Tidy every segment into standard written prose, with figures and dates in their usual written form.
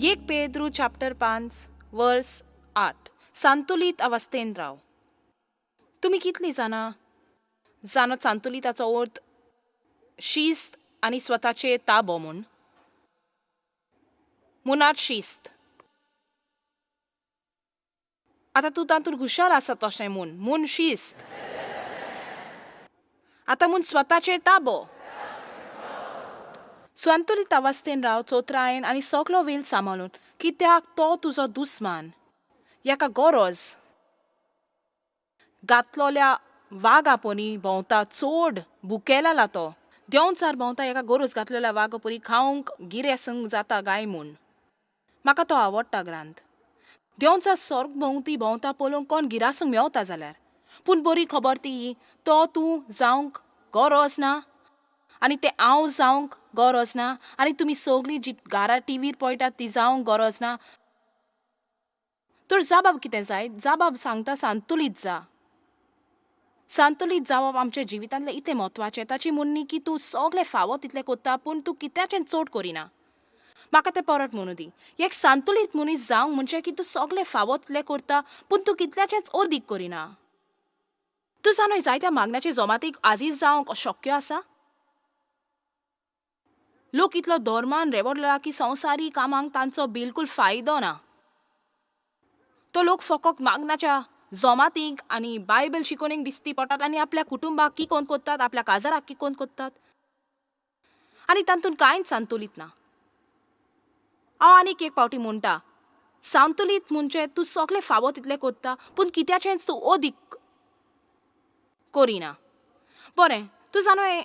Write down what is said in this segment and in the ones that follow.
1 Pedro chapter 5 वर्स 8. संतुलित अवस्थेन राव. तुमी कितली जाणां जाणो संतुलिताचो अर्थ शिस्त आनी स्वताचे ताबो म्हूण. मुनात शिस्त. आतां तूं तातूंत हुशार आसा तशें म्हूण म्हूण शिस्त. आतां म्हूण स्वताचेर ताबो. संतुलित अवस्थेन राव चोत्रायेन आनी सगलो वेळ सांबाळून, कित्याक तो तुजो दुस्मान एका गरज घातलोल्या वागा परी भोंवता, चड भुकेला तो देंवचार भोंवता एका गरज घातलेल्या वागा परी खावंक गिरेसंग जाता गाय म्हूण. म्हाका तो आवडटा ग्रांथ. देंवचार सर्ग भोंवती भोंवता पळोवंक कोण गिरासूंक मेवता जाल्यार, पूण बरी खबर ती तो तूं जावंक गरज ना आनी तें हांव जावंक गरज ना आनी तुमी सगळीं जी घरा टिवीर पळयतात ती जावंक गरज ना. तर जाबाब कितें जाय? जाबाब सांगता संतुलीत जा. संतुलीत जावप आमच्या जिवितांतलें इतलें म्हत्वाचें. ताची म्हणणी की तूं सगळें फावो तितलें करता पूण तूं कित्याचें चड करिना. म्हाका तें परत म्हणूं दी. एक संतुलीत मनीस जावंक म्हणजे की तूं सगळें फावो तितलें करता पूण तूं कितल्याचेंच अदीक करिना. तूं जाणा जायत्या मागण्याचे जमातीक आजीज जावंक शक्य आसा? लोक इतलो धर्मान रेवडला की संवसारी कामांक तांचो बिलकूल फायदो ना. तो लोक फकत मागण्याच्या जमातींक आनी बायबल शिकोवणेक दिसती पडटात आनी आपल्या कुटुंबाक किकोन करतात, आपल्या काजाराक किकोन करतात आनी तातूंत कांयच संतुलीत ना. हांव आनीक एक फावटी म्हणटा, संतुलीत म्हणजे तूं सगळें फावो तितलें करता पूण कित्याचेंच तूं अदीक करिना. बरें, तूं जाणा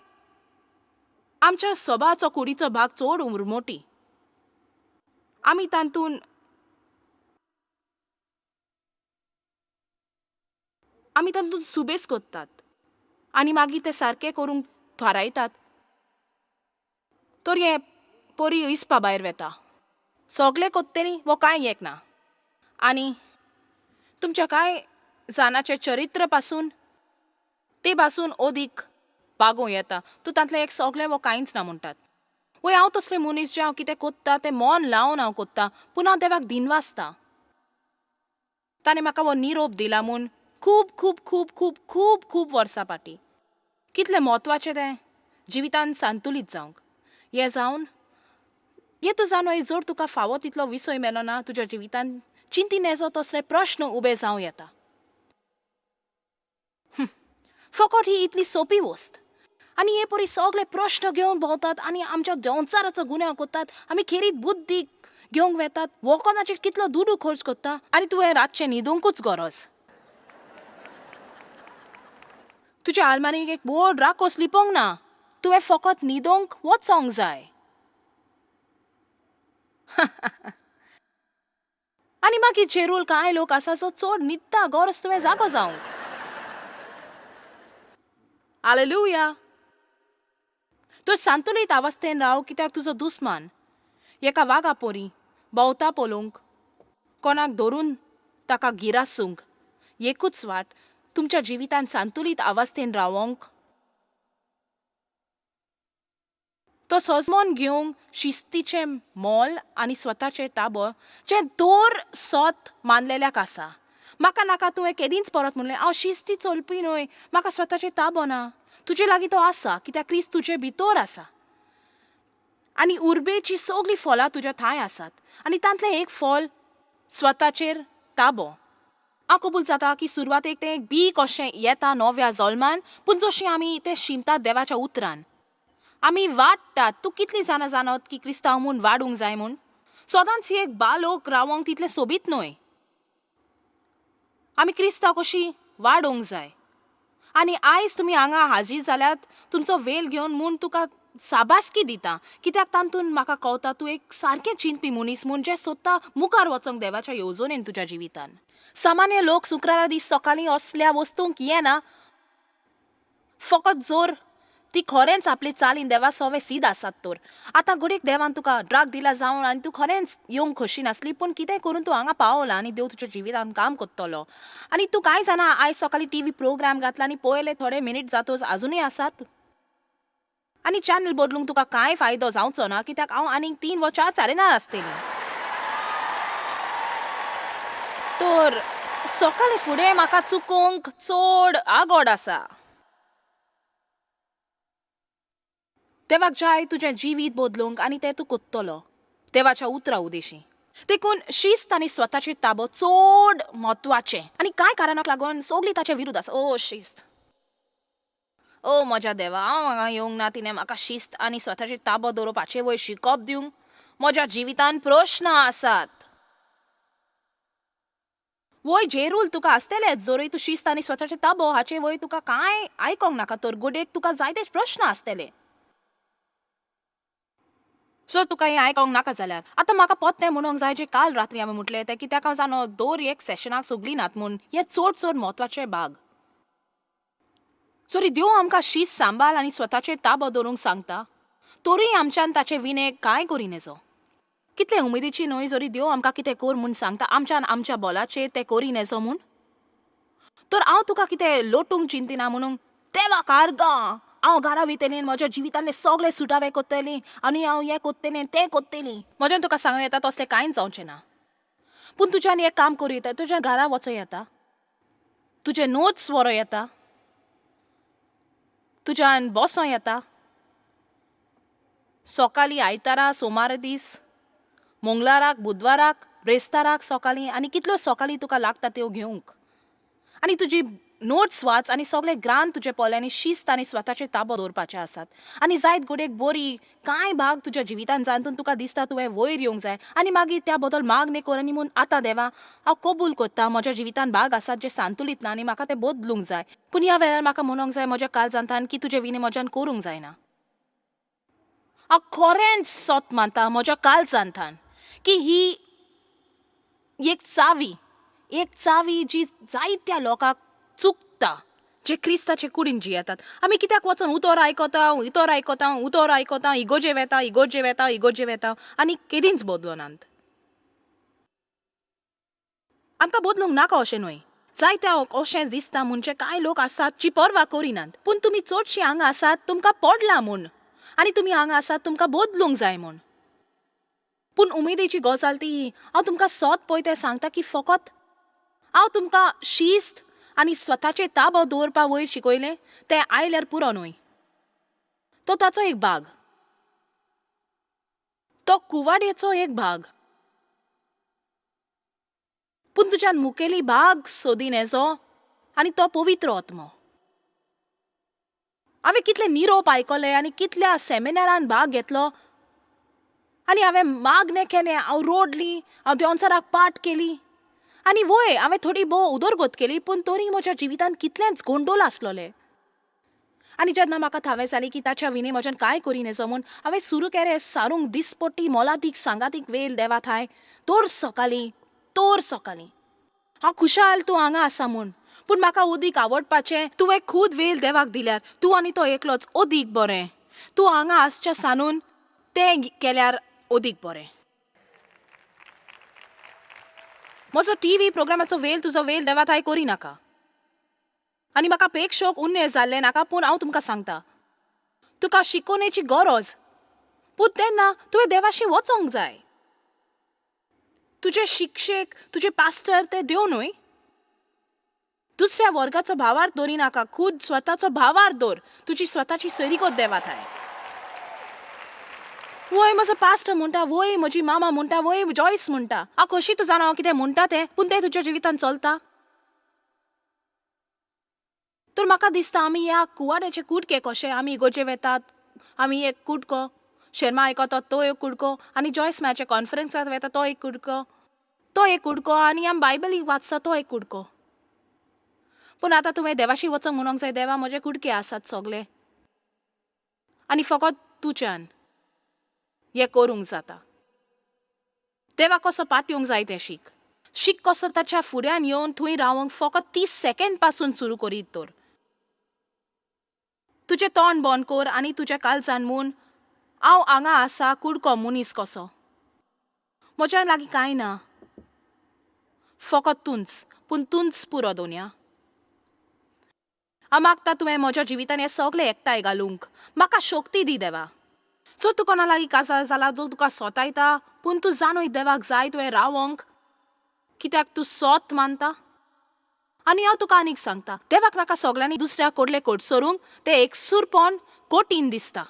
आमच्या सभाचो कुडीचो भाग चड उमरमोटी. आमी तातूंत सुबेस करतात आनी मागीर ते सारकें करूंक थारायतात. तर हें परी हिसपा भायर वता. सगळें करतलीं वो कांय एक ना. आनी तुमच्या कांय जाणाचें चरित्र पासून ते पासून अदीक बागोवं येता. तूं तांतलें एक सगळें वो कांयच ना म्हणटात. वय हांव तसलें मनीस जें हांव कितें करता तें मन लावन हांव करता, पूण हांव देवाक दिनवासता. ताणें म्हाका हो निरोप दिला म्हूण खूब खूब खूब खूब खूब खूब वर्सां फाटीं. कितलें म्हत्वाचें तें जिवितान संतुलीत जावंक. हें जावन हें तूं जाणा जर तुका फावो तितलो विसय मेलो ना तुज्या जिवितान चिंती नेजो तसले प्रश्न उबे जावं येता. फकत ही इतली सोंपी वस्त आनी हे परी सगळे प्रश्न घेवन भोंवतात आनी आमच्या देंवचाराचो गुन्यांव करतात. आमी खेरीत बुद्दीक घेवंक वेतात, वखदाचेर कितलो दुडू खर्च करता आनी तुवें रातचें न्हिदूंकूच गरज. तुज्या आलमारीक एक व्हड राकोस लिपोवंक ना, तुवें फकत न्हिदोंक वचोंक जाय. आनी मागीर चेरूल कांय लोक आसा जो चड न्हिदता, गरज तुवें जागो जावंक. हालेलुया. तूं संतुलीत अवस्थेन राव, कित्याक तुजो दुस्मान एका वागा परी भोंवता पळोवंक कोणाक धरून ताका गिरासूंक. एकूच वाट तुमच्या जिवितान संतुलीत अवस्थेन रावोंक, तो सजमोन घेवंक शिस्तीचें मोल आनी स्वताचें ताबो जें दर सत मानलेल्याक आसा. म्हाका नाका तुवें केदींच परत म्हणलें हांव शिस्ती चलपी न्हय, म्हाका स्वताचें ताबो ना. तुजे लागीं तो आसा कित्याक क्रिस्त तुजे भितर आसा आनी उर्बेचीं सगळीं फलां तुज्या थांय आसात आनी तांतलें एक फल स्वताचेर ताबो. हांव कबूल जाता की सुरवातेक तें एक बी कशें येता नव्या जल्मान, पूण जशें आमी तें शिमतात देवाच्या उतरान आमी वाडटात. तूं कितलीं जाणां जाणत की क्रिस्तांव म्हूण वाडूंक जाय म्हूण? सदांच एक बालोक रावोंक तितलें सोबीत न्हय. आमी क्रिस्तांव कशी वाडोवंक जाय. आनी आयज तुमी हांगा हाजीर जाल्यात तुमचो वेल घेवन म्हूण तुका साबासकी दिता, कित्याक तातूंत म्हाका कळटा तूं एक सारकें चिंतपी मनीस म्हूण जें सोदता मुखार वचोंक देवाच्या येवजणेन तुज्या जिवितान. सामान्य लोक शुक्रारा दीस सकाळीं असल्या वस्तूंक येना, फकत जोर ती खरेंच आपली चालीन देवा सवे सीद आसात. तर आतां घडयेक देवान तुका ड्रग दिला जावन आनी तूं खरेंच येवंक खोशी नासली, पूण कितें करून तूं हांगा पावला आनी देव तुज्या जिवितान काम करतलो. आनी तूं कांय जाणा आयज सकाळीं टीव्ही प्रोग्राम घातला आनी पळयले थोडे मिनीट जातोच आजुनूय आसात आनी चॅनल बदलूंक तुका कांय फायदो जावचो ना, कित्याक हांव आनीक 3 वा 4 चॅनलां आसतलीं. तर सकाळी फुडें म्हाका चुकोवंक चड आगोड आसा. देवाक जाय तुजें जिवीत बदलूंक आनी तें तूं कोत्तलो देवाच्या उतरा उदेशी. देखून शिस्त आनी स्वताचे ताबो चड म्हत्वाचें आनी कांय कारणाक लागून सगळीं ताचे विरुद्ध आसा. ओ शिस्त, ओ म्हज्या देवा, हांव हांगा येवंक ना तिणें म्हाका शिस्त आनी स्वताचे ताबो दवरपाचे वयर शिकप दिवंक. म्हज्या जिवितान प्रश्न आसात. वय जेरूल तुका आसतलेच जरूय तूं शिस्त आनी स्वताचे ताबो हाचे वयर तुका कांय आयकोंक नाका तर गोडेक तुका जायतेच प्रश्न आसतले. सो तुका हें आयकोंक नाका जाल्यार आतां म्हाका पोत्तें म्हणूंक जाय जें काल रात्री हांवें म्हटलें तें कित्याक हांव जाणो दर एक सेशनाक सगळीं नात म्हूण हें चड चड म्हत्वाचें भाग. सरी देव आमकां शिस्त सांबाळ आनी स्वताचेर ताबो दवरूंक सांगता तरूय आमच्यान ताचे विणे कांय करी नेजो. कितले उमेदीची न्हय जरी देव आमकां कितें कर म्हूण सांगता आमच्यान आमच्या बोलाचेर तें करी नेजो म्हूण. तर हांव तुका कितें लोटूंक चिंतिना म्हणून देवा कारगां हांव घरा वयतलें, म्हज्या जिवितांतले सगळे सुटावे कोत्तलें आनी हांव हें कोत्तलें तें कोत्तलें. म्हज्यान तुका सांगूं येता तसलें कांयच जावचें ना. पूण तुज्यान एक काम करूं येता, तुज्या घरा वचों येता, तुजे नोट्स व्हरूं येता, तुज्यान बसों येता. सकाळीं आयतारा सोमार दीस मंगळाराक बुधवाराक ब्रेस्ताराक सकाळीं आनी कितल्यो सकाळीं तुका लागता त्यो घेवंक आनी तुजी नोट्स वाच आनी सगळे ग्रांत तुजे पोल्यांनी शिस्त आनी स्वताचे ताबो दवरपाचे आसात. आनी जायत गोडेक बरी कांय भाग तुज्या जिवितान जातून तुका दिसता तुवें वयर येवंक जाय आनी मागीर त्या बदल मागणें कर आनी म्हूण आतां देवा हांव कबूल कोत्ता म्हज्या जिवितान भाग आसात जे संतुलीत ना आनी म्हाका ते बदलूंक जाय. पूण ह्या वेळार म्हाका म्हणूंक जाय म्हज्या काळजांतान की तुजे विणे म्हज्यान करूंक जायना. हांव खरेंच सत मानता म्हज्या काळजांतान की ही एक चावी, एक चावी जी जायत्या लोकांक चुकता जे क्रिस्ताचे कुडीन जियेतात. आमी कित्याक वचोन उतर आयकता उतर आयकता उतर आयकता इगोजे वेता इगोजे वेता इगोजे वेता आनी केदींच बदलनात. आमकां बदलूंक नाका अशें न्हय, जायत्या अशें दिसता म्हणजे कांय लोक आसात जी पर्वा करिनात. पूण तुमी चडशीं हांगा आसात तुमकां पडलां म्हूण आनी तुमी हांगा आसात तुमकां बदलूंक जाय म्हूण. पूण उमेदीची गजाल ती हांव तुमकां सत पळय तें सांगता की फकत हांव तुमकां शिस्त आनी स्वताचे ताबो दवरपा वयर शिकयलें तें आयल्यार पुरो न्हय. तो ताचो एक भाग, तो कुवाड्याचो एक भाग. पूण तुज्यान मुखेली भाग सोदीन हेजो आनी तो पवित्र आत्मो. हांवें कितले निरोप आयकले आनी कितल्या सेमिनारान भाग घेतलो आनी हांवें मागणें केलें, हांव रोडली, हांव देंवचाराक पाट केली आनी वय हांवें थोडी भोव उदरगत केली. पूण तरी म्हज्या जिवितान कितलेंच गोंडोल आसलोलें. आनी जेन्ना म्हाका थावें जालें की ताच्या विणे म्हज्यान कांय करी नेजो म्हूण हांवें सुरू केलें सारूंक दिसपट्टी मोलादीक सांगातीक वेल देवा थांय तर सकाळीं तर सकाळीं. हांव खुशाल तूं हांगा आसा म्हूण, पूण म्हाका ओदीक आवडपाचें तुवें खूद वेळ देवाक दिल्यार तूं आनी तो एकलोच ओदीक बरें. तूं हांगा आसच्या सानून तें केल्यार ओदीक बरें. म्हजो टीव्ही प्रोग्रामाचो वेल तुजो वेल देवा थांय करी नाका आनी म्हाका प्रेक्षक उन्ने जाल्लें नाका. पूण हांव तुमकां सांगता तुका शिकोवणेची गरज, पूण तेन्ना तुवें देवाशी वचोंक जाय. तुजे शिक्षक तुजे पास्टर ते देव न्हय. दुसऱ्या वर्गाचो भावार्थ दवरी नाका, खूद स्वताचो भावार्थ दवर, तुजी स्वताची सैरीगत देवा थांय. वय म्हजो पास्टर म्हणटा, वय म्हजी मामा म्हणटा, वय जॉयस म्हणटा, हांव कशी तूं जाणा हांव कितें म्हणटा तें, पूण तें तुज्या जिवितान चलता. तर म्हाका दिसता आमी ह्या कुवाड्याचे कुडके कशे आमी इगोजे वेतात, आमी एक कुडको शर्मा आयकता तो एक कुडको आनी जॉयस मॅच्या कॉन्फरन्साक वेता तो एक कुडको, तो एक कुडको आनी आमी बायबल वाचता तो एक कुडको. पूण आतां तुवें देवाशी वचोंक म्हणूंक जाय, देवा म्हजे कुडके आसात सगळे आनी फकत तुज्यान हें करूंक जाता. देवा कसो पाटयेवंक जाय तें शीक, शीक कसो ताच्या फुड्यान येवन थंय रावंक फकत 30 सेकंड पासून सुरू करीत. तर तुजें तोंड बंद कर आनी तुज्या काळजान म्हूण हांव हांगा आसा कुडको मनीस कसो, म्हज्या लागीं कांय ना, फकत तूंच, पूण तूंच पुरो दोनया. हांव मागता तुवें म्हज्या जिवितान हें सगळें एकठांय घालूंक म्हाका शक्ती दी देवा. जो तूं कोणा लागीं काजार जाला, जो तुका सोतायता, पूण तूं जाणूय देवाक जाय तुवें रावोंक कित्याक तूं सोत मानता? आनी हांव तुका आनीक सांगता, देवाक नाका सगल्यांनी दुसऱ्या कोडले कोट सरूंक, तें एकसूरपण कठीण दिसता.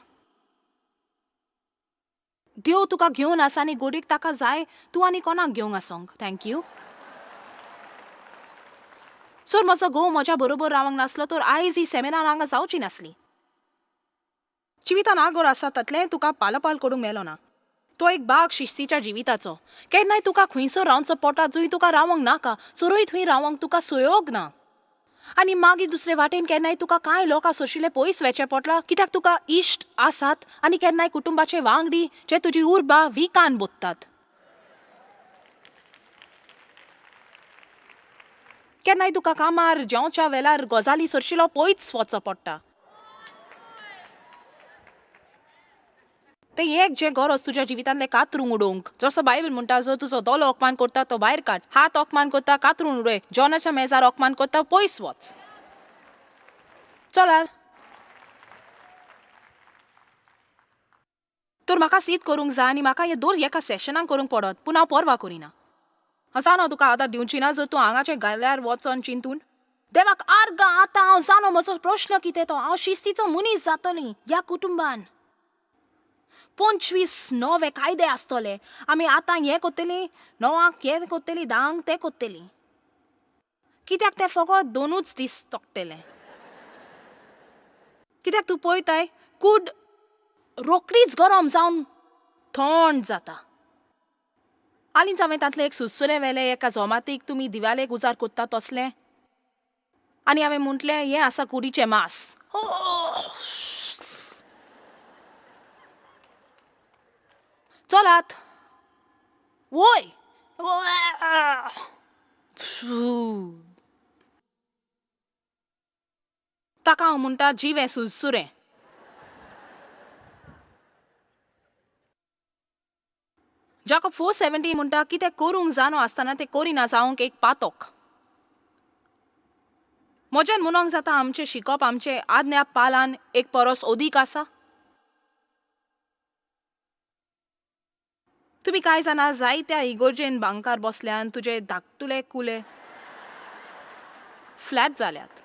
देव तुका घेवन आसा आनी गोडीक ताका जाय तूं आनी कोणाक घेवंक आसोंक. Thank you sir. म्हजो घोव म्हज्या बरोबर रावंक नासलो तर आयज ही सेमिनार हांगा जावची नासली. जिवितान आगोर आसा तातलें तुका पालोपाल करूंक मेलो ना. तो एक बाग शिस्तीच्या जिविताचो. केन्नाय तुका खंयसर रावचो पोटा जंय तुका रावंक नाका, चोरूय थंय रावंक तुका सुयोग ना. आनी मागीर दुसरे वाटेन केन्नाय तुका कांय लोकां सोशिल्ले पयस वेचें पडलां, कित्याक तुका इश्ट आसात आनी केन्नाय कुटुंबाचे वांगडी जे तुजी उर्बा विकान बोत्तात. केन्नाय तुका कामार जेवच्या वेळार गजाली सोरशिलो पयस वचचो पडटा. तें एक जें गरज तुज्या जिवितांतलें कातरूंक उडोवंक. जसो बायबल म्हणटा, जो तुजो दोलो अपमान करता तो भायर काड, हात अपमान करता कातरून उडय, जेवणाच्या मेजार अपमान करता पयस वच. चलार तर म्हाका सीत करूंक जाय आनी म्हाका हें दर एका सेशनाक करूंक पडत, पूण हांव पर्वा करिना. हांव जाणा तुका आदार दिवची ना जर तूं हांगाचे गेल्यार वचोन चिंतून. देवाक आर्गां, आतां हांव जाणो म्हजो प्रश्न कितें तो. हांव शिस्तीचो मनीस जातली ह्या कुटुंबान. 25 नवे कायदे आसतले. आमी आतां हें करतली, 9 हें करतली, 10 तें करतली. कित्याक तें फकत 2 दीस तोकतले. कित्याक तूं पळयताय कूड रोकडीच गरम जावन थंड जाता. हालींच हांवें तांतलें एक सुचलें वेलें एका जोमातीक तुमी दिवालेक उजार कोत्ता तसलें, आनी हांवें म्हटलें हें आसा कुडीचें मांस. चलात वय. ताका हांव म्हणटा जिवें सुरसुरें. जाकब 4:17 म्हणटा, कितें करूंक जाणो आसतना तें करिना जावंक एक पातोक. म्हज्यान म्हणूंक जाता आमचें शिकप आमचें आज्ञा पालन एक परस अदीक आसा. तुमी कांय जाणां जायत्या इगोर्जेन बांकार बसल्यान तुजे धाकटुले कुले फ्लॅट जाल्यात.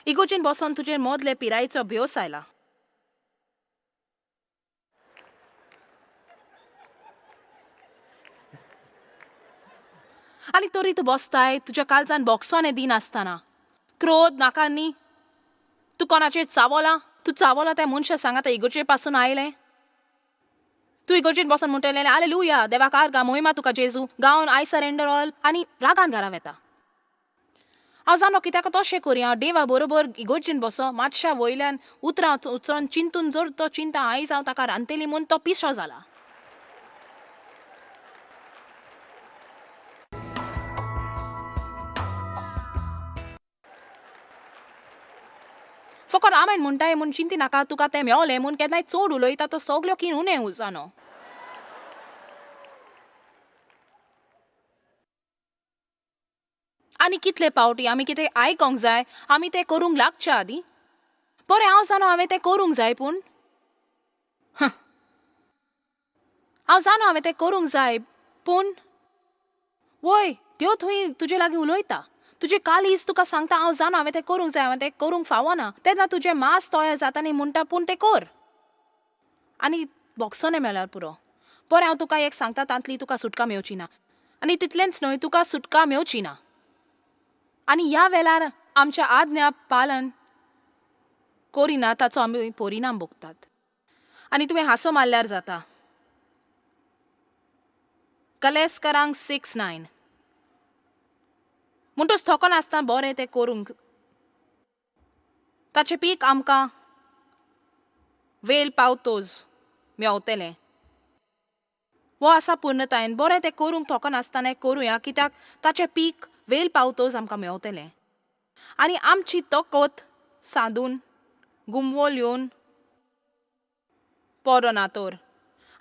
इगोर्जेन बसोन तुजे मदले पिरायेचो भ्योस आयला. आनी तरी तूं बसताय तुज्या काळजान बोक्सोने दिनासतना. क्रोध नाका न्ही. तूं कोणाचेर चावला, तूं चावला त्या मनशा सांगाता इगोर्जे पासून आयलें. तूं इगोर्जेन बसोन म्हणटलें आलेलुया, देवाक आर्गां, मोहिमा तुका जेजू, गावन I surrender all, आनी रागान घरा वेता. हांव जाणो कित्याक तशें करी. हांव देवा बरोबर इगोर्जेन बसो मातशा वयल्यान उतरां उचोन चिंतून जर तो चिंता आयज हांव ताका रांदतली म्हूण तो पिसो जाला. फकत आमेन म्हणटाय म्हूण चिंती नाका तुका तें मेवलें म्हूण केन्नाय चड उलयता तो सगल्यो किन उणें जाणो. आनी कितले पावटी आमी कितें आयकोंक जाय, आमी तें करूंक लागच्या आदीं. बरें हांव जाणो हांवें तें करूंक जाय, पूण हांव जाणो हांवें तें करूंक जाय, पूण वय त्यो थंय तुजे लागीं उलयता. तुजें कालीज तुका सांगता हांव जाणो हांवें तें करूंक जाय, हांवें तें करूंक फावना. तेन्ना तुजें मांस तयार जाता न्ही म्हणटा, पूण तें कर आनी बोक्सोने मेळ्ळ्यार पुरो. बरें हांव तुका एक सांगता, तांतली तुका सुटका मेवची ना. आनी तितलेंच न्हय, तुका सुटका मेवची ना. आनी ह्या वेळार आमच्या आज्ञा पालन करिना ताचो आमी परिणाम भोगतात. आनी तुवें हांसो मारल्यार जाता. कलेस्करांक 6:9 म्हणटच थकनासतना बरें तें करूंक. ताचें पीक आमकां वेल पावतोज मेवतलें. हो आसा पूर्णतायेन बरें तें करूंक थकनासतना करुया, कित्याक ताचें पीक वेल पावतोज आमकां मेवतलें. आनी आमची तकत सादून गुमवोल येवन पडना तर,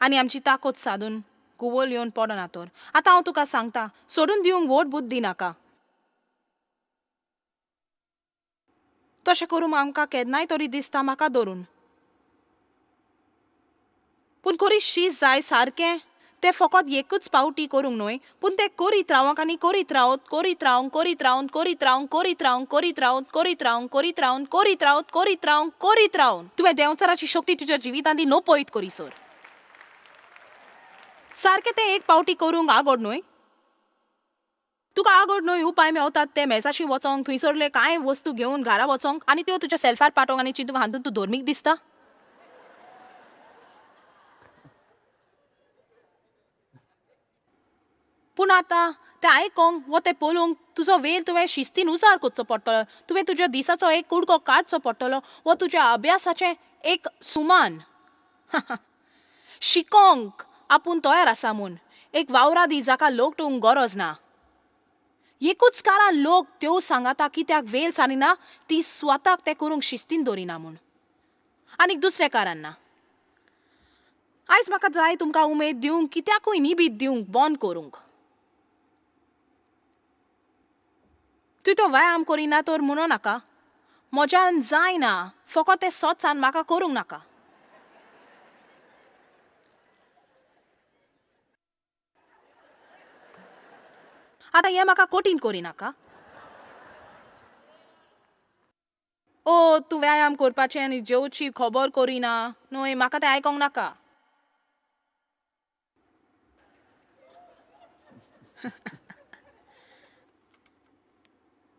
आनी आमची ताकद सादून गुवोल येवन पडना तर. आतां हांव तुका सांगता, सोडून दिवंक व्हड बुद्दी नाका. तशें करूंक आमकां केन्नाय तरी दिसता म्हाका धरून, पूण खरी शीस जाय सारकें ते फकत एकूच पावटी करूंक न्हय, पूण ते करीत रावंक आनी करीत रावत, करीत रावंक, करीत रावून, करीत रावंक, करीत रावंक, करीत रावून, करीत रावंक, करीत रावून, करीत रावत, करीत रावंक, करीत रावन तुवें देंवचाराची शक्ती तुज्या जिवितांत नपयत करीसर. सारकें तें एक पावटी करूंक आगोड न्हय. तुका आगोड न्हय उपाय मेवतात ते मेजाशी वचोंक, थंयसरले कांय वस्तू घेवन घरा वचोंक आनी त्यो तुज्या सेल्फार पाठोवंक आनी चिंतूंक हातूंत तूं धर्मीक दिसता. पूण आतां तें आयकोंक वो तें पळोवंक तुजो वेळ तुवें शिस्तीन उजार करचो पडटलो. तुवें तुज्या दिसाचो एक कुडको काडचो पडटलो वो तुज्या अभ्यासाचें एक सुमान शिकोंक आपूण तयार आसा म्हूण एक वावरा दी जाका लोटूंक गरज ना. एकूच कारण लोक त्यो सांगाता कित्याक वेळ सारिना, ती स्वताक तें करूंक शिस्तीन दवरिना म्हूण, आनीक दुसरें कारण ना. आयज म्हाका जाय तुमकां उमेद दिवंक, कित्याकूय निबीत दिवंक, बंद करूंक. तुवें तो व्यायाम करिना तर म्हणो नाका म्हज्यान जायना, फकत तें सोचान म्हाका करूंक नाका. आतां हें म्हाका कठीण करिनाका. ओ तूं व्यायाम करपाचें आनी जेवची खबर करिना न्हय, म्हाका तें आयकोंक नाका.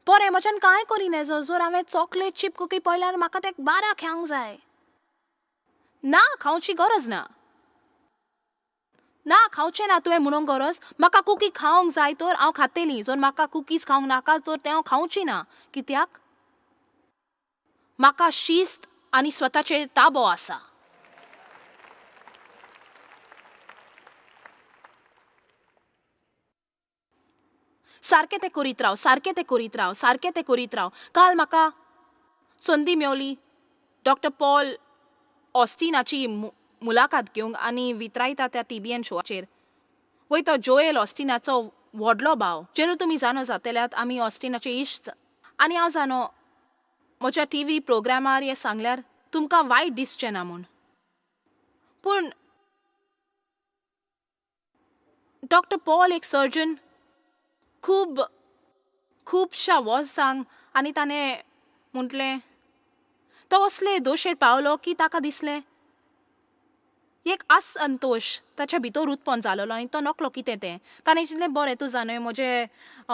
बरें म्हज्यान कांय करिना जर हांवें चॉकलेट चीप कुकी पळयल्यार म्हाका तें बारा खावंक जाय. ना, खावची गरज ना. ना, खावचें ना तुवें म्हणूंक गरज. म्हाका कुकी खावंक जाय तर हांव खातली, जर म्हाका कुकीज खावंक नाका तर तें हांव खावची ना. कित्याक? म्हाका शिस्त आनी स्वताचेर ताबो आसा. सारकें तें करीत राव, सारकें तें करीत राव, सारकें तें करीत राव. काल म्हाका संदी मेवली डॉक्टर पॉल ऑस्टिनाची मुलाखत घेवंक आनी वितरायता त्या TBN शोचेर. वय तो जोएल ऑस्टिनाचो व्हडलो भाव, जेन्ना तुमी जाणो जातल्यात आमी ऑस्टिनाचे इश्ट. आनी हांव जाणो म्हज्या TV प्रोग्रामार हें सांगल्यार तुमकां वायट दिसचें ना म्हूण, पूण डॉक्टर पॉल एक सर्जन, खूब खुबश्या वर्सांक, आनी ताणें म्हटलें तो असले दोशेर पावलो की ताका दिसलें एक असंतोश ताच्या भितर उत्पन्न जालेलो आनी तो नकलो कितें तें. ताणें चिंतलें बरें तूं जाणय म्हजें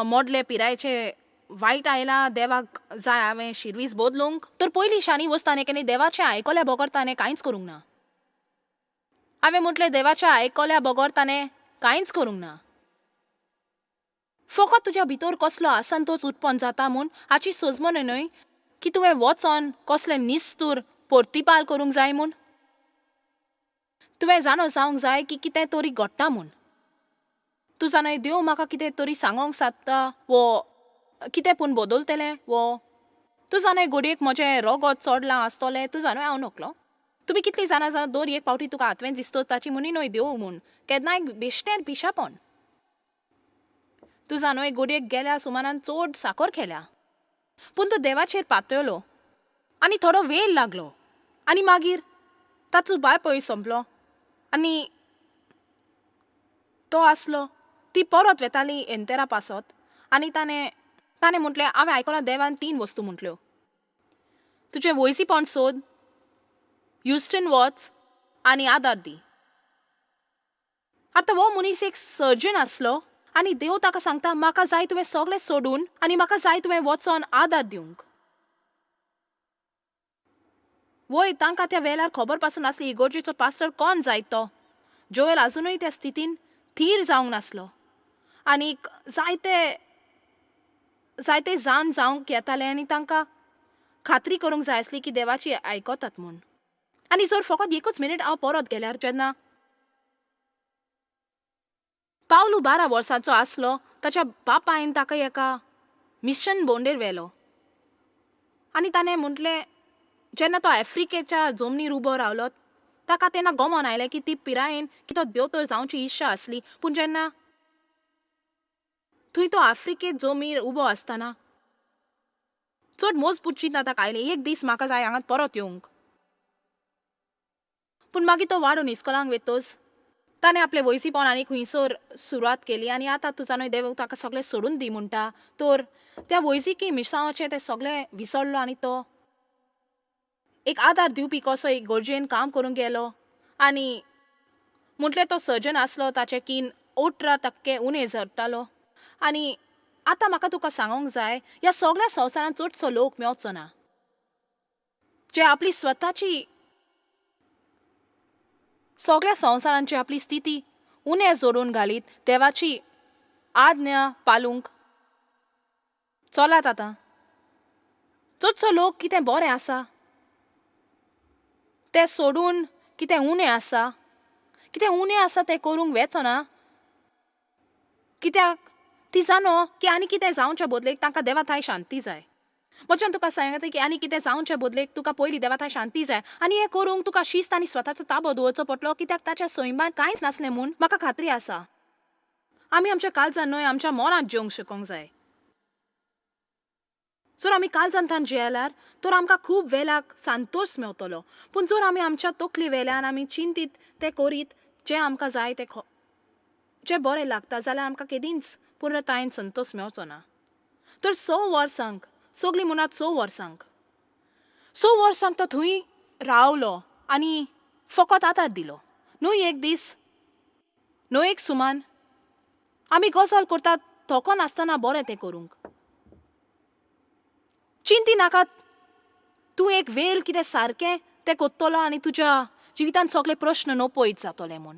मोडले पिरायेचें वायट आयलां, देवाक जाय हांवें शिरवीस बदलूंक. तर पयलीं शाणी वस्त ताणें केन्ना देवाचें आयकल्या बगर ताणें कांयच करूंक ना. हांवें म्हटलें देवाचें आयकल्या बगर ताणें कांयच करूंक ना. फकत तुज्या भितर कसलो असंतोश उत्पन्न जाता म्हूण हाची सोजमण न्हय की तुवें वचोन कसलें निस्तूर परतिपाल करूंक जाय म्हूण. तुवें जाणो जावंक जाय की कितें तरी घडटा म्हूण. तूं जाणय देव म्हाका कितें तरी सांगोंक सादता वो कितें पूण बदलतलें वो तूं जाणय घडयेक म्हजें रगत चडलां आसतलें, तूं जाणय हांव नकलो. तुमी कितलीं जाणां जाणां दर एक पावटी तुका हातवें दिसतो ताची म्हणी न्हय देव म्हूण, केन्नाय बेश्टें पिशापण. तूं जाणय घडयेक गेल्या सुमानान चड साकर खेल्या, पूण तूं देवाचेर पातयलो आनी थोडो वेळ लागलो आनी मागीर ताचो बाय सोंपलो आनी तो आसलो. ती परत वेताली एंतेरा पासत आनी ताणें ताणें म्हटलें हांवें आयकलां देवान 3 वस्तू म्हटल्यो, तुजें वयजीपण सोद, ह्युस्टन वच आनी आदार दी. आतां हो मनीस एक सर्जन आसलो आनी देव ताका सांगता म्हाका जाय तुवें सगळें सोडून आनी म्हाका जाय तुवें वचोन आदार दिवंक. वय तांकां त्या वेळार खबर पासून आसली इगोर्जेचो पास्टर कोण जायत तो. जोएल आजुनूय त्या स्थितीन थीर जावंक नासलो आनी जायते जायते जाण जावंक येताले आनी तांकां खात्री करूंक जाय आसली की देवाची आयकतात म्हूण. आनी जर फकत एकूच मिनीट हांव परत गेल्यार, जेन्ना पावलू 12 वर्सांचो आसलो ताच्या बापायन ताका एका मिशन बोंडेर व्हेलो आनी ताणें म्हटलें जेन्ना तो आफ्रिकेच्या जमनीर उबो रावलो ताका तेन्ना गमन आयलें की ती पिरायेन की तो दोतोर जावची इच्छा आसली. पूण जेन्ना थंय तो आफ्रिके जमनीर उबो आसतना चड मजबूत चिंता ताका आयली, एक दीस म्हाका जाय हांगा परत येवंक. पूण मागीर तो वाडून इस्कोलांक वेतोच ताणें आपलें वयसीपण आनी खुंयसर सुरवात केली आनी आतां तूं जाणूय देव ताका सगळें सोडून दी म्हणटा. तर त्या वैजकी मिसांवाचें तें सगळें विसरलो आनी तो एक आदार दिवपी कसो एक गरजेन काम करूंक गेलो. आनी म्हटलें तो सर्जन आसलो, ताचें कीन 18% उणें झडटालो. आनी आतां म्हाका तुका सांगूंक जाय, ह्या सगळ्या संवसारांत चडसो लोक मेवचो ना जे आपली स्वताची सगळ्या संवसारांची आपली स्थिती उणें जोडून घालीत देवाची आज्ञा पालूंक चलात. आतां चडसो लोक कितें बरें आसा तें सोडून कितें उणें आसा, कितें उणें आसा तें करूंक वेचो ना, कित्याक ती जाणो की आनी कितें जावच्या बदलेक तांकां देवा थांय शांती जाय. म्हज्यान तुका सांगता की आनी कितें जावच्या बदलेक तुका पयलीं देवा थांय शांती जाय आनी हें करूंक तुका शिस्त आनी स्वताचो ताबो दवरचो पडटलो, कित्याक ताच्या सैमान कांयच नासलें म्हूण म्हाका खात्री आसा. आमी आमच्या काळजान न्हय आमच्या मनांत जेवंक शिकोंक जाय. जर आमी काळजांतान जेल्यार तर आमकां खूब वेलाक संतोश मेवतलो, पूण जर आमी आमच्या तकली वेल्यान आमी चिंतीत तें करीत जें आमकां जाय तें जें बरें लागता जाल्यार आमकां केदींच पूर्णतायेन संतोश मेवचो ना. तर 6 वर्सांक सगळीं म्हणात 6 वर्सांक 6 वर्सांक तो थंय रावलो आनी फकत आदार दिलो. न्हय एक दीस, न्हय एक सुमान. आमी गजाल करतात थको नासतना बरें तें करूंक. चिंती नाका, तूं एक वेल कितें सारकें तें कोत्तलो आनी तुज्या जिवितांत सगळे प्रश्न नपयत जातले म्हूण.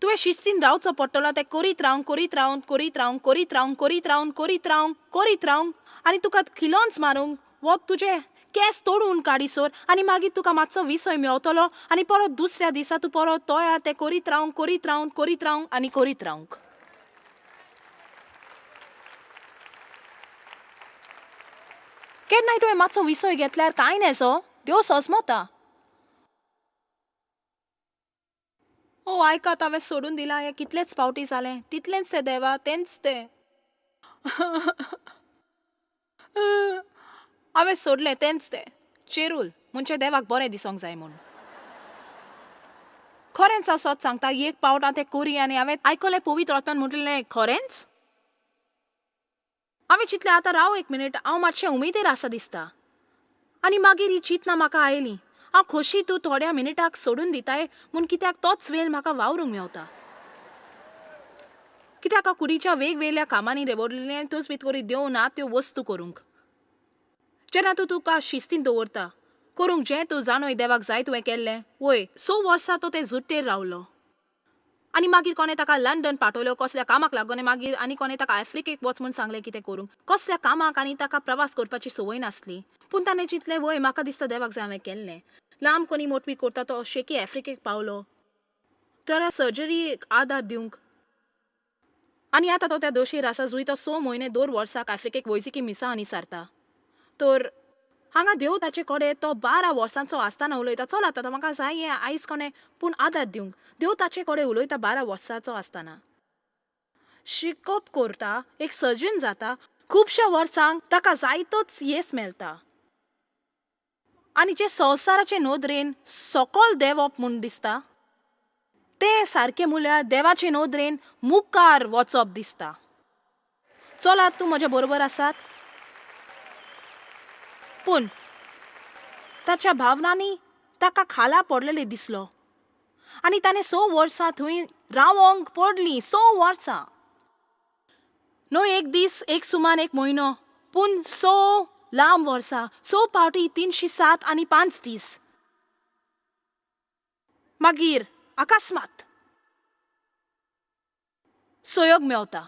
तुवें शिस्तीन रावचो पडटलो, तें करीत रावंक करीत रावून करीत रावंक करीत रावंक करीत रावून करीत रावंक करीत रावंक आनी तुका खिलोंच मारूंक वो तुजे केंस तोडून काडीसर आनी मागीर तुका मातसो विसय मेवतलो आनी परत दुसऱ्या दिसा तूं परत तयार तें करीत रावंक करीत रावून करीत रावंक आनी करीत रावंक. केन्नाय तुवें मातसो विसय घेतल्यार कांय न्हेसो देव सजमता. ओ आयकात, हांवें सोडून दिलां हें कितलेच फावटी जालें, तितलेंच तें देवा, तेंच तें हांवें सोडलें, तेंच तें चेरूल म्हणजे देवाक बरें दिसोंक जाय म्हूण. खरेंच हांव सत सांगता, एक पावट हांव तें करी आनी हांवें आयकलें पवित्र आत्म्यान म्हटलें खरेंच. हांवें चिंतलें आतां राव एक मिनीट, हांव मातशें उमेदीर आसा दिसता. आनी मागीर ही चिंतना म्हाका आयली, हांव खोशी तूं थोड्या मिनटाक सोडून दिताय म्हूण, कित्याक तोच वेळ म्हाका वावरूंक मेवता. कित्याक हांव कुडीच्या वेगवेगळ्या कामांनी रेवडलें तूंच भितर देव ना त्यो वस्तू करूंक. जेन्ना तूं तुका शिस्तीन दवरता करूंक जें तूं जाणोय देवाक जाय तुवें केल्लें. वय 6 वर्सां तो ते जुट्टेर रावलो आनी मागीर कोणें ताका लंडन पाठवलो कसल्या कामाक लागून, मागीर आनी कोणें ताका आफ्रिकेक वच म्हूण सांगलें कितें करूंक कसल्या कामाक, आनी ताका प्रवास करपाची संवय नासली. पूण ताणें चिंतलें वय म्हाका दिसता देवाक जाय हांवें केल्लें. लांब कोणी मोटवी करता तो शेकी आफ्रिकेक पावलो तर सर्जरीक आदार दिवंक. आनी आतां तो त्या दोशीर आसा जुंय तो 6 म्हयने दर वर्साक आफ्रिकेक वैजकी मिसां आनी सारता. तर हांगा देव ताचे कडेन तो 12 वर्सांचो आसतना उलयता. चल आतां म्हाका जाय हें आयज कोणें पूण आदार दिवंक. देव ताचे कडेन उलयता 12 वर्सांचो आसतना, शिकप करता, एक सर्जन जाता, खुबश्या वर्सांक ताका जायतोच येस मेळटा आनी जे संवसाराचे नदरेन सकल देंवप म्हूण दिसता तें सारकें म्हळ्यार देवाचे नदरेन मुखार वचप दिसता. चलात, तूं म्हज्या बरोबर आसात. पूण ताच्या भावनांनी ताका खाला पडलेले दिसलो आनी ताणें 6 वर्सां थंय रावोंक पडलीं. 6 वर्सां न्हय एक दीस, एक सुमान, एक म्हयनो, पूण 6 लांब वर्सां, 6 फावटी 307 आनी 5 दीस. मागीर अकस्मात सहयोग मेवता.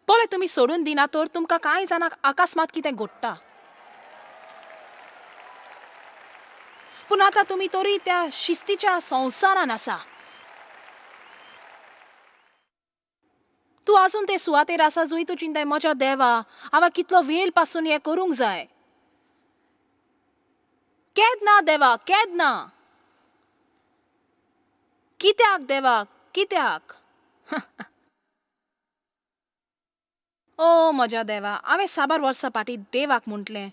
पळय तुमी सोडून दिना तर तुमकां कांय जाणांक अकस्मात कितें घडटा. पूण आतां तुमी तरी त्या शिस्तीच्या संवसारान आसा. तूं आजून ते सुवातेर आसा जुंय तूं चिंताय म्हज्या देवा हांवें कितलो वेळ पासून हें करूंक जाय. केन्ना देवा, केन्ना, कित्याक देवा, कित्याक? ओ म्हज्या देवा, हांवें साबार वर्सां फाटीं देवाक म्हटलें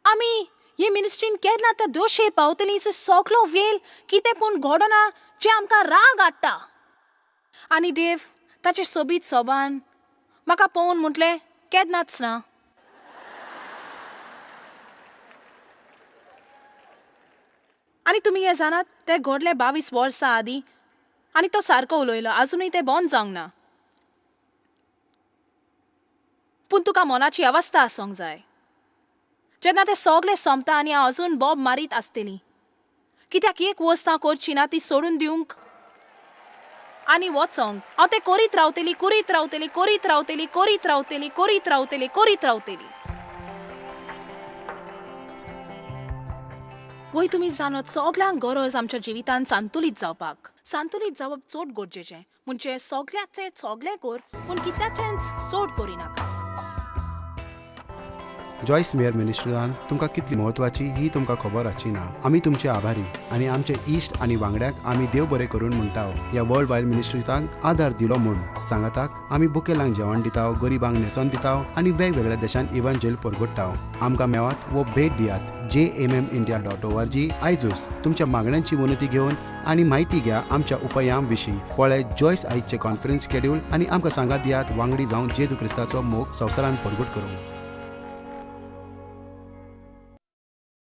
आमी हे मिनिस्ट्रीन केन्ना त्या दोशेर पावतली, सगलो वेळ कितें पूण घडना जें आमकां राग हाडटा. आनी देव ताचे सोबीत सोबान म्हाका पळोवन म्हटलें, केन्नाच ना. आनी तुमी हें जाणात, तें घडलें 22 वर्सां आदीं आनी तो सारको उलयलो, आजुनूय तें बंद जावंक ना. पूण तुका मनाची अवस्था आसूंक जाय जेन्ना तें सगलें सोंपता आनी हांव अजून बोब मारीत आसतली. कित्याक एक वस्त हांव करची ना ती सोडून दिवंक आनी वचोंक. हांव तें करीत रावतली, करीत रावतली, करीत रावतली, करीत रावतली, करीत रावतली, करीत रावतली. वय तुमी जाणत, सगल्यांक गरज आमच्या जिवितांत संतुलीत जावपाक. संतुलीत जावप चड गरजेचें, म्हणजे सगल्याचें सगलें कर, पूण कितल्याचेंच चड करिनाका. जॉयस मेयर मिनिस्ट्रीन तुमकां कितली म्हत्वाची ही तुमकां खबर आसची ना. आमी तुमचे आभारी आनी आमचे इश्ट आनी वांगड्याक आमी देव बरें करून म्हणटा ह्या वर्ल्ड वायड मिनिस्ट्रीतांक आदार दिलो म्हूण. सांगाताक आमी बुकेलांक जेवण दिता, गरिबांक न्हेसोन दिता आनी वेगवेगळ्या देशांत इव्हांजेल परगट्टा. आमकां मेवात वो भेट दियात jmmindia.org. आयजूच तुमच्या मागण्यांची विनंती घेवन आनी म्हायती घ्या आमच्या उपायां विशीं. पळय जॉयस आयजचे कॉन्फरन्स शेड्यूल आनी आमकां सांगात दियात वांगडी जावन जेजू क्रिस्ताचो मोग संवसारान परगट करूंक.